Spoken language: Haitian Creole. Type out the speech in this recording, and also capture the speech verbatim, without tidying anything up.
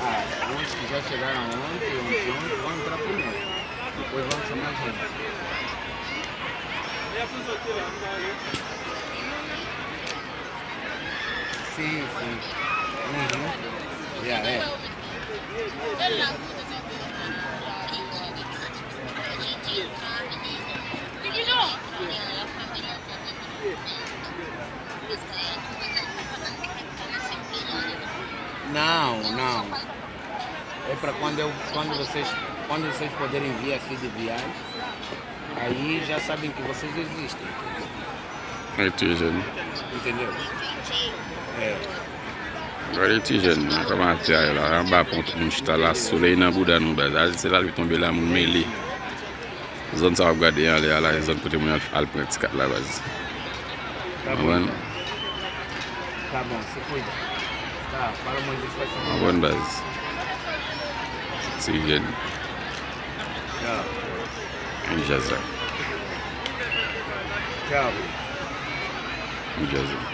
Ah, onde que já chegaram ontem, ontem, ontem, vão entrar primeiro. Depois vão chamar a gente. Sim, sim. Uhum. Já é. Não, não. É para quando eu, quando vocês, quando vocês poderem vir aqui de viagem, aí já sabem que vocês existem. Aí tu já, né? Entendeu? É. Gade ti jèn nan kòman ap fè a la, anba pon moun chita la, solèy nan bouda nou baz. Al, se la l tonbe la, moun mele. Zòn sa w ap gade anlè a la, se zòn kote moun al, al pran ti kat la baz. Konprann? Tá bom, se cuida. Tá, fala mais despacito. Konprann baz. Ti jèn. Tá. Ann jaze. Tchau. Ann jaze.